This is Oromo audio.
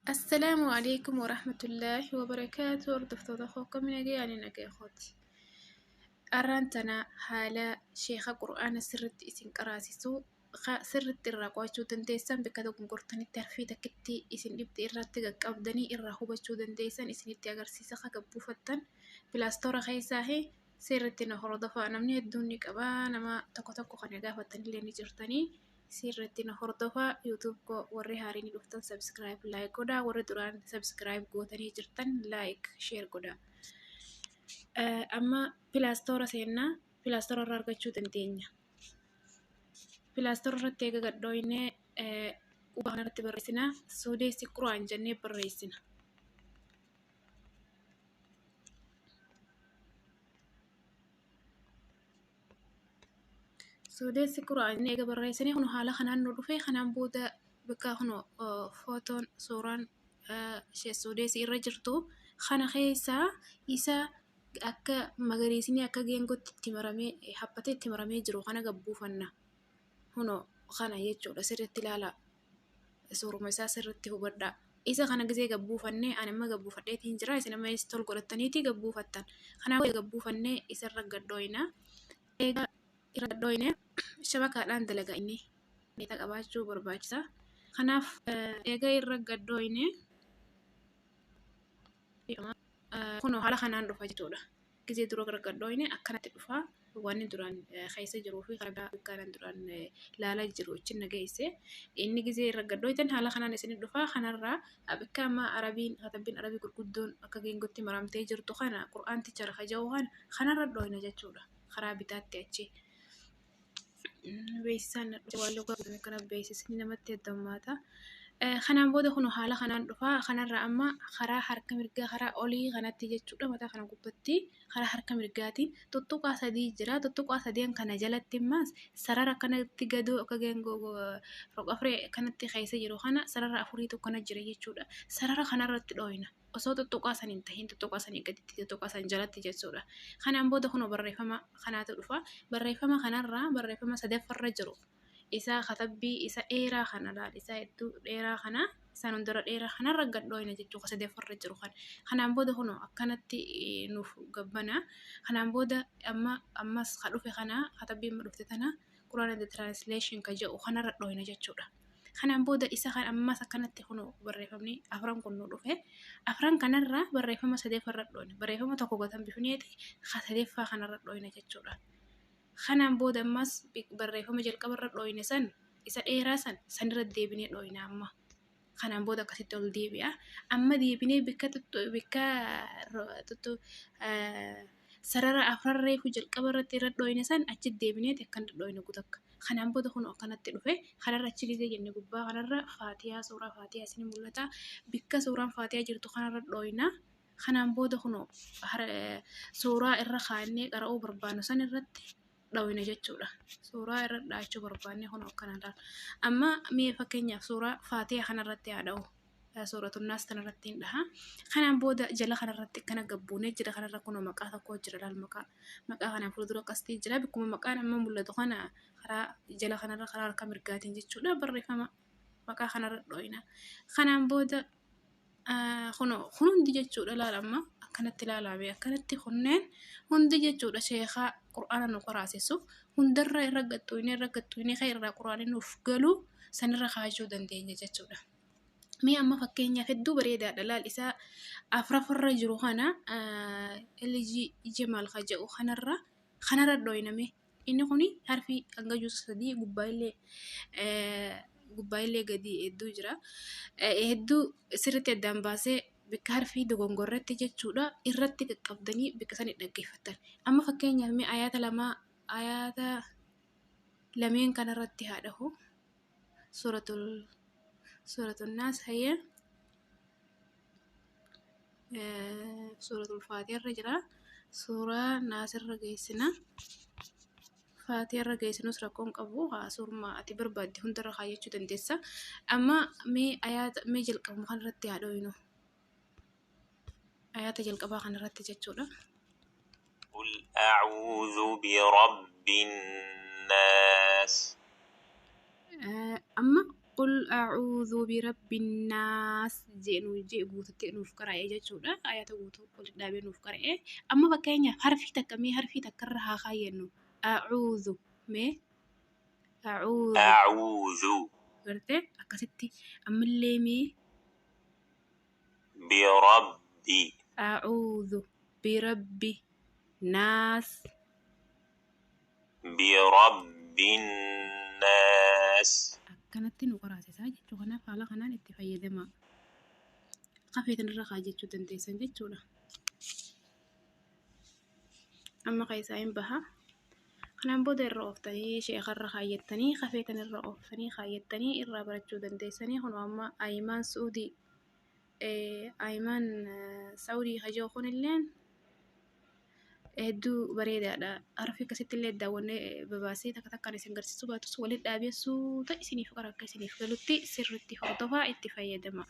Assalaamu alaikum warahmatullaahi wabarakaatu. Hordoftoota koo akkam nagee ani nagee kooti. Arraan tana haala sheeka qur'aana sirritti isin qaraasisu sirritti irraa qo'achuu dandeessan bakka dogongortanitti harfii takkitti isin dhibde irratti qaqqabdanii irraa hubachuu dandeessan isinitti agarsiisa ka gabbuufattan pilaastoora keessaa sirritti na hordofaa namni hedduun ni qaba nama tokko tokko kan gaafattanillee ni jirtanii. Sirriitti na hordofaa YouTube koo warri haariin dhuftan subscribe like godhaa warri duraan subscribe gootanii jirtan like share godhaa. Amma pilaastoora seennaa pilaastoora irraa argachuu dandeenya. Pilaastoora irratti eega gadhooynee quba kanarratti barreessina suudeessi quraan jennee barreessina. Suudeessi quraan eega barreessanii kun haala kanaan nu dhufe kanaan booda bakka kun footoon suuraan suudeessi irra jirtu kana keessaa isa akka magariisni akka geengootti itti maramee haphatee itti maramee jiru kana gabbuufanna. Kunoo kana jechuudha sirriitti ilaalaa. Suuruma isaa sirriitti hubadhaa. Isa kana gisee gabbuufannee ani amma gabbuufadheetiin jira isin amma tol godhattaniiti gabbuufattan. Kanaaf gabbuufannee isarra gadhooyina. Egaa irra gadhooyine shabakaadhaan dalaga inni neeta qabaachuu barbaachisa. Kanaaf egaa irra gadhooyine kunoo haala kanaan dhufa jechuudha. Gisee dura irra gadhooyine akkanatti dhufa. Wanni duraan keessa jiruu fi karaa biraa duraan laalaa jiru achi na geesse. Inni gisee irra gadhooytan haala kanaan isin dhufa. Kanarraa bakka amma arabiin katabbiin arabii gurguddoon akka geengootti maramtee jirtu kana qur'aanticha irra jiru kana kanarra dhooyna jechuudha. Karaa bitaatti achi. Beeksisaan waan luka kana beeksisni namatti heddummaata. Kanaan booda kun haala kanaan dhufa. Kanarraa amma karaa harka mirgaa karaa olii kanatti jechuudha. Mataa kana gubbatti karaa harka mirgaatiin tuttuqaa sadii jira. Tuttuqaa sadeen kana jalatti immas sarara kanatti gadoo akka geengoo roqafree kanatti keessa jiru kana sarara afuriitu kana jira jechuudha. Sarara kanarratti dhooyna. Osoo tuttuqaa san hin tahin tuttuqaa sanii gaditti tuttuqaa san jalatti jechuudha. Kanaan booda kun barreeffama kanaatu dhufa. Barreeffama kanarraa barreeffama sadaffarra jiru. Isa katabbii isa dheeraa kana laal isa hedduu dheeraa kana isaan hundara dheeraa kanarra gadhooyna jechuudha sadaffarra jiru kana. Kanaan booda kun akkanatti nuuf gabbana. Kanaan booda amma ammas ka dhufe kana katabbii amma dhufte tana Quran and translation ka jedhu kanarra dhooyna jechuudha. Kanaan booda isa kan ammas akkanatti kun barreeffamni afran kun nu dhufe. Afran kanarra barreeffama sadeeffarra dhooyna. Barreeffama tokko gatan bifneeti sadeeffaa kanarra dhooyna jechuudha. Kanaan booda ammas barreeffama jalqabarra dhooyne san isa dheeraa san sanirra deebinee dhooyna amma. Kanaan booda akkasitti ol deebi'a. Amma deebinee bakka bakka sarara afran reefu jalqaba irratti irra dhooyne san achi deebineeti akkana dhooyne gutakka. Kanaan booda kun akkanatti dhufe kanarra achi gisee jenne gubbaa kanarra faatiyaa suuraa faatiyaa isin mul'ata. Bikka suuraan faatiyaa jirtu kanarra dhooyna. Kanaan booda kun suuraa irra kaa'annee qara'uu barbaannu san irratti dhooyna jechuudha. Suuraa irra dhaachuu barbaanne kun akkana laala. Amma mee fakkeenyaaf suuraa faatiyaa kanarratti haa dha'u. Suuratunnaas kanarratti hin dhaha. Kanaan booda jala kanarratti akkana gabbuunee jira kanarra kun maqaa tokko jira laal maqaa. Maqaa kanaan fuuldura qastii jira. Bikkuma maqaan amma mul'atu kana karaa jala kanarra karaa harka mirgaatiin jechuudha barreeffama maqaa kanarra dhooyna. Kanaan booda kun hundi jechuudha laal amma akkanatti ilaalame akkanatti kunneen hundi jechuudha sheekaa qur'aana nu qaraasisu hundarra irra gaxxuunee irra gaxxuunee kan irraa qur'aanni nuuf galu sanirra kaa'achuu dandeenya jechuudha. Mee amma fakkeenyaaf hedduu bareedaadha laal isaa afraffarra jiru kana LG Jemaal ka jedhu kanarra kanarra dhooyname. Inni kuni harfi hanga juusa sadii gubbaa illee gadi hedduu jira. Hedduu sirriitti addaan baasee bakka harfii dogongorratti jechuudha irratti qaqqabdanii bakka sani dhaggeeffattan. Amma fakkeenyaaf mee ayaata lama ayaata lameen kanarratti haa dhahu. Suuratul Naas hayyee suuratul Faatiha irra jira. Suuraa Naas irra geessina. Faatiha irra geessinus rakkoon qabu haa suuruma ati barbaadde hundarra kaayyachuu dandeessa. Amma mee ayaata mee jalqabuma kanarratti haa dhooynu. Ayaata jalqabaa kanarratti jechuudha. قل أعوذ برب الناس. Amma Qul a'uudhu birabbinnaas jee nu jee guututti nuuf qara'e jechuudha. Ayata guutuu walitti dhaabee nuuf qara'e. Amma fakkeenyaaf harfii takka mee harfii takkarra haa kaayyannu. A'uudhu mee a'uudhu أعوذ gartee akkasitti ammallee mee برب a'uudhu birabbi naas برب الناس akkanatti nu qaraasisaa jechuu kanaaf haala kanaan itti fayyadama. Kafeetan irra kaayachuu dandeessan jechuudha. Amma keessaa hin baha. Kanaan booda irra ooftanii sheekarra kaayyattanii kafeetan irra ooftanii kaayyattanii irraa barachuu dandeessanii kun amma Ayimaan Suudii Ayimaan Saudii hajoo kunilleen hedduu bareedaadha. Harfi akkasitti illee daawwannee babaasee takka takkaan isin garsiisuu baatus walitti dhaabeessuu ta'e isiniif qara akka isiniif galutti sirriitti hordofaa itti fayyadama.